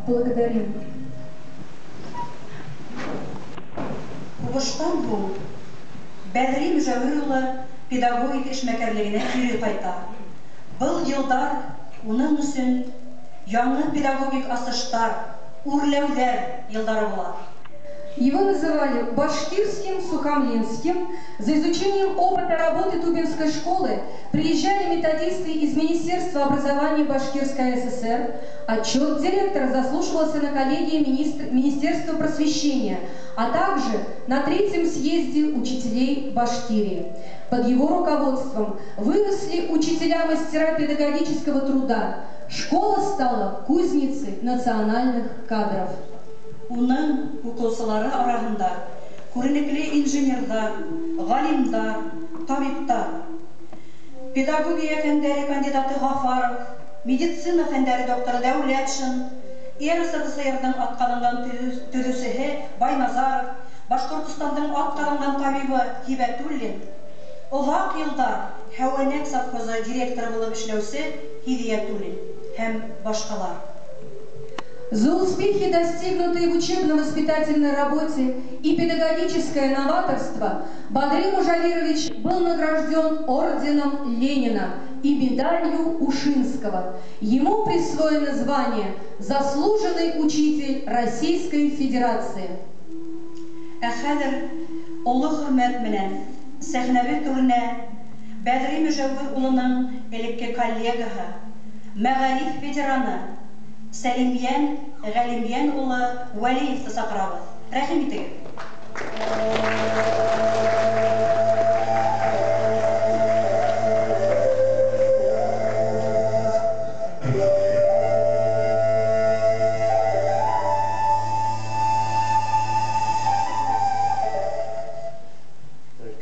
Благодарим. Һуғыштан һуң Бәҙри Мөжәүер улы педагогик эшмәкәрлегенә кире ҡайта. Был йылдар уның өсөн яңы педагогик асыштар, үрләүҙәр йылдары була. Его называли башкирским Сухомлинским. За изучением опыта работы Тубинской школы приезжали методисты из Министерства образования Башкирской ССР. Отчет директора заслушивался на коллегии Министерства просвещения, а также на третьем съезде учителей Башкирии. Под его руководством выросли учителя-мастера педагогического труда. Школа стала кузницей национальных кадров. Уның уҡыусылары араһында күренекле инженерҙар, ғалимдар, табиптар, педагогия фәндәре кандидаты Ғафаров, медицина фәндәре докторы Дәүләтшин, РСФСР-ҙың атҡаҙанған төҙөүсеһе Байназаров, Башҡортостандың атҡаҙанған табибы Һибәтуллин, оҙаҡ йылдар Һәүәнәк совхозы директоры булып эшләүсе Һиҙиәтуллин һәм башҡалар. За успехи, достигнутые в учебно-воспитательной работе и педагогическое новаторство, Бадри Мужавирович был награжден орденом Ленина и медалью Ушинского. Ему присвоено звание «Заслуженный учитель Российской Федерации». Ә хәҙер оло хөрмәт менән сәхнәбеҙ түренә Бәҙри Мөжәүер улының элекке коллегаһы, мәғариф ветераны Сәлимйән Ғәлимйән улы Вәлиевты саҡырабыҙ. Рәхим итегеҙ.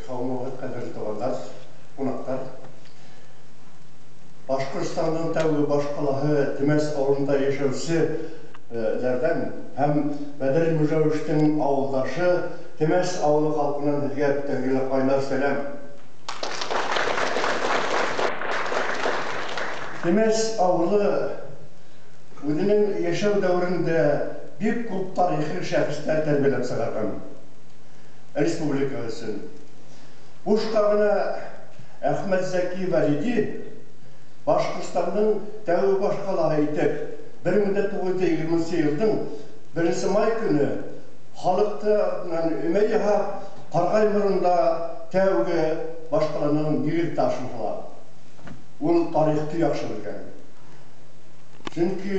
Һаумыһығыҙ, ҡәҙерле туғандар, ҡунаҡтар. Башҡортостандың тәүге баш ҡалаһы Темәс ауылында йәшәүселәрҙән һәм Бәҙри Мөжәүештең ауылдашы Темәс ауылы халҡынан һеҙгә бөтәгеҙгә лә ҡайнар сәләм. Темәс ауылы үҙенең йәшәү дәүерендә бик күп тарихи шәхестәр тәрбиәләп сығарған республика өсөн. Бушҡа ғына Әхмәтзәки Вәлиди Башҡортостандың тәүге баш ҡалаһы итеп 1920 йылдың 1 май көнө халыҡты өмә яһап Ҡарғай моронда тәүге баш ҡаланың нигеҙ ташын һала. Ул тарихты яҡшы белгән. Сөнки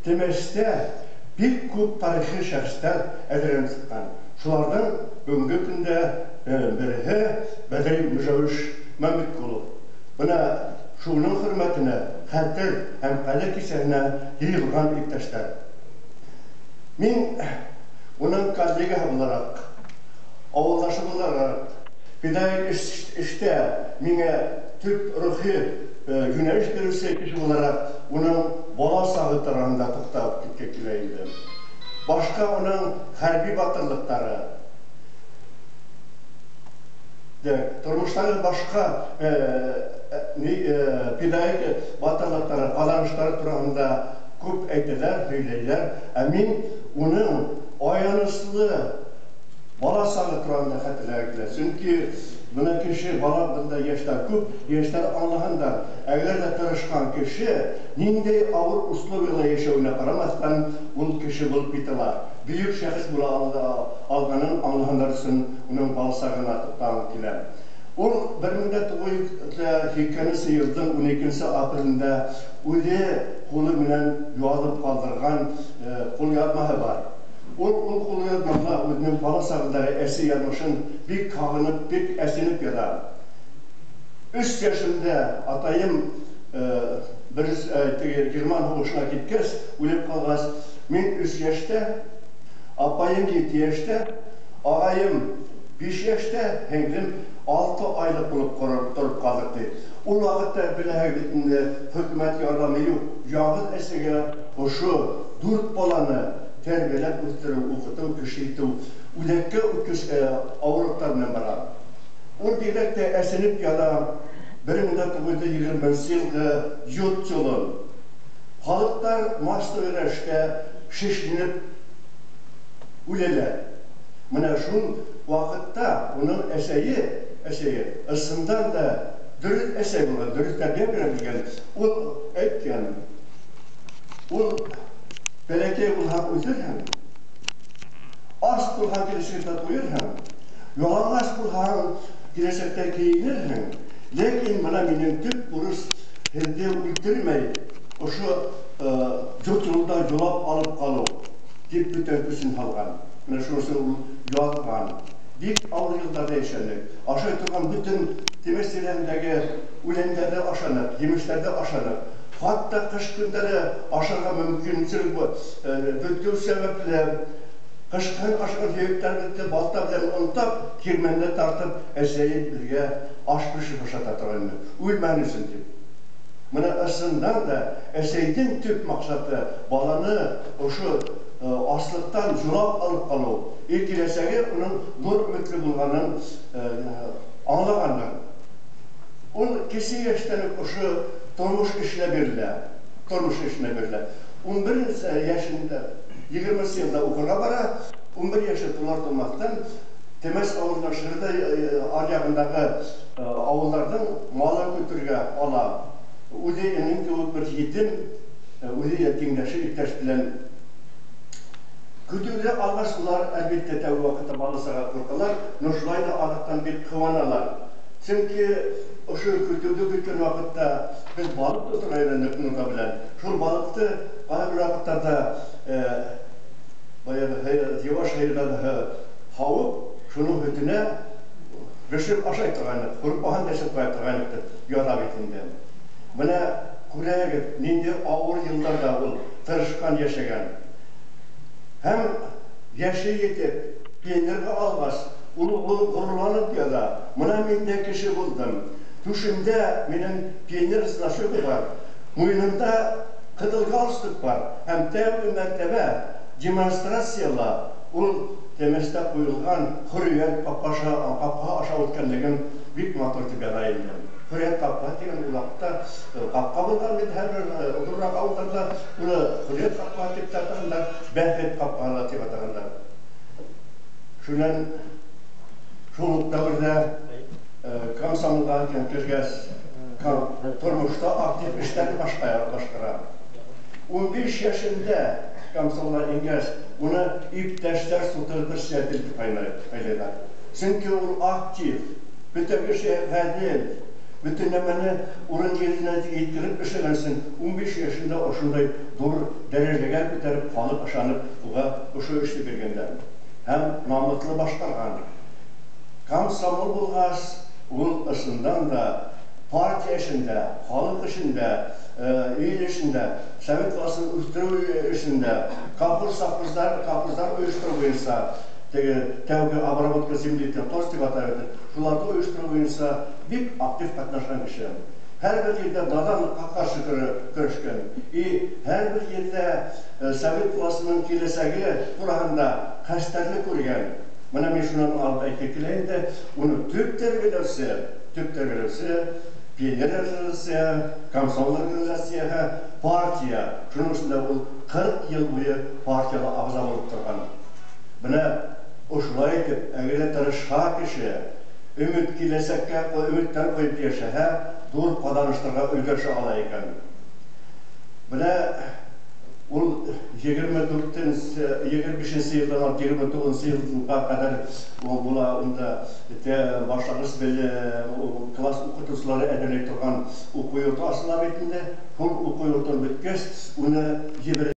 Темәстә бик күп тарихи шәхестәр әҙерләнеп сыҡҡан. Шуларҙың бөгөнгө көндә береһе Бәҙри Мөжәүеш Мәмбетҡолов. Бына шуның хөрмәтенә хәтер һәм ҡәҙер кисәһенә йыйылған иптәштәр. Мин уның коллегаһы булараҡ, ауылдашы булараҡ, педагогик эштә миңә төп рухи йүнәлеш биреүсе кеше булараҡ, уның бала сағы тураһында туҡтап киткә килә инде. Башҡа уның хәрби батырлыҡтары, тормоштағы башҡа педагогик батырлыҡтары, ҡаҙаныштары тураһында күп әйтәләр, һөйләйләр. Ә мин уның аяныслы бала сағы тураһында хәтерләгә килә. Сөнки бына кеше, бала бында йәштәр күп, йәштәр аңлаһындар. Әгәр ҙә тырышҡан кеше ниндәй ауыр условиялар йәшәүенә ҡарамаҫтан, ул кеше булып китә ала. Бөйөк шәхес була алғанын аңлаһындар өсөн уның бала сағына туҡтағым килә. Ул 1982 йылдың 12 апрелендә үҙе ҡулы менән яҙып ҡалдырған ҡулъяҙмаһы бар. Ул ҡулъяҙмаһына үҙенең бала сағындағы әсе яҙмышын бик һағынып, бик әсенеп яҙа. 3 йәшемдә атайым бер теге Герман һуғышына киткәс, үлеп ҡалғас, мин 3 йәштә, апайым 7 йәштә, ағайым 5 йәштә, һеңлем 6 айлыҡ булып тороп ҡалдыҡ, ти. Ул ваҡытта беләһегеҙ бит инде, хөкүмәт ярҙамы юҡ. Яңғыҙ әсәгә ошо 4 баланы тәрбиәләп үҫтереү, уҡытыу, кеше итеү үҙәккә үткес ауырлыҡтар менән бара. Ул бигерәк тә әсенеп яҙа 1920 йылғы йот юлын. Халыҡтар массовый рәүештә шешленеп үләләр. Менә шул ваҡытта уның әсәйе, әсәйе ысындан да дөрөҫ әсәй булған, дөрөҫ тәрбиә бирә белгән. Ул әйткән: "Ул бәләкәй булһаң үҫерһең, ас булһаң киләсәктә туйырһың, яланғас булһаң киләсәктә кейенерһең. Ләкин бына минең төп бурыс һеҙҙе үлтермәй, ошо йорт юлында юлап алып ҡалыу", тип бөтә көсөн һалған. Менә шуныһын ул яҙған. Бик ауыр йылдарҙа йәшәнек. Ашай торған бөтөн Темәс тирәһендәге үләндәрҙе ашаныҡ, емештәрҙе ашаныҡ. Хатта ҡыш көндәре ашарға мөмкинселек бөтөү сәбәпле ҡышҡын ашаған һөйәктәребеҙҙе балта менән онтап, тирмәндә тартып, әсәйем беҙгә аш бешереп ашата торғайны. Үлмәһен өсөн тип. Менә ысындан да әсәйҙең төп маҡсаты баланы ошо аслыҡтан юлап алып ҡалыу. И киләсәге уның ҙур өмөтлө булғанын аңлағандар. Ул кесе йәштән үк ошо тормош эшенә бирелә. Тормош эшенә бирелә. 11 йәшендә, 20 йылда уҡырға бара, 11 йәше тулар тулмаҫтан Темәс ауылының Шырҙы аръяғындағы ауылдарҙың малын көтөргә ала. Үҙенең кеүек бер етем, үҙе тиңдәше иптәш белән көтөүҙе алғас, улар әлбиттә тәүге ваҡытта бала-саға ҡурҡалар, но шулай ҙа аҙаҡтан бик ҡыуаналар. Сөнки ошо көтөүҙе көткән ваҡытта беҙ балыҡ тоторға өйрәндек Нурға белән. Шул балыҡты ҡайһы бер ваҡыттарҙа баяғы йыуаш һыйырҙарҙы һауып, шуның һөтөнә бешереп ашай торғайныҡ, һурпаһын да эсеп ҡуя торғайныҡ тип яҙа бит инде. Бына күрәһегеҙ, ниндәй ауыр йылдарҙа ул тырышҡан йәшәгән. Һәм йәше етеп, пионерға алғас, ул ғорурланып яҙа: "Бына мин дә кеше булдым. Түшемдә минең пионер значогы бар, муйынымда ҡыҙыл галстук бар." Һәм тәүге мәртәбә демонстрацияла ул Темәстә ҡуйылған Хөрриәт ҡапҡаһы аша үткәнлеген бик матур тип яҙа инде. Хөрриәт ҡапҡаһы тигән ул ваҡытта ҡапҡа булған бит һәр бер ҙурыраҡ ауылдарҙа, уны Хөрриәт ҡапҡаһы тип тә атағандар, Бәхет ҡапҡаһы ла тип атағандар. Шунан шул уҡ дәүерҙә комсомолға кергәс, тормошта актив эштәрҙе башҡара. 15 йәшендә комсомолға ингәс, уны иптәштәр суды председатель итеп һайлайҙар. Сөнки ул актив, бөтә кеше ғәҙел, бөтә нәмәне урын еренә еткереп эшләгән өсөн 15 йәшендә ошондай ҙур дәрәжәгә күтәреп, халыҡ ышанып, уға ошо эште биргәндәр. Һәм намыҫлы башҡарған. Комсомол булғас, ул ысындан да партия эшендә, халыҡ эшендә, ил эшендә, совет власын үҫтереү эшендә, колхоздар ойоштороу буйынса, теге тәүге обработка земли тип тип атап өтә, шуларҙы ойоштороу буйынса бик актив ҡатнашҡан кеше. Һәр бер ерҙә наданлыҡҡа ҡаршы көрәшкән. И һәр бер ерҙә совет власының киләсәге тураһында хәстәрлек күргән. Бына мин шунан алып әйтеп килә инде, уны төп тәрбиәләүсе пионер организация, комсомол организацияһы, партия. Шуның өсөн ул 40 йыл буйы партияла ағза булып торған. Бына ошолай итеп, әгәр ҙә тырышһа кеше, өмөт киләсәккә өмөттәр ҡуйып йәшәһә, ҙур ҡаҙаныштарға өлгәшә ала икән. Бына ул 24-нсе, 25-нсе йылдан алып 29-нсы йылға ҡәҙәр ул була, унда башланғыс белем класс уҡытыусылары әҙерләй торған уҡыу йорто асыла бит инде. Шул уҡыу йортон бөткәс, уны ебәрә.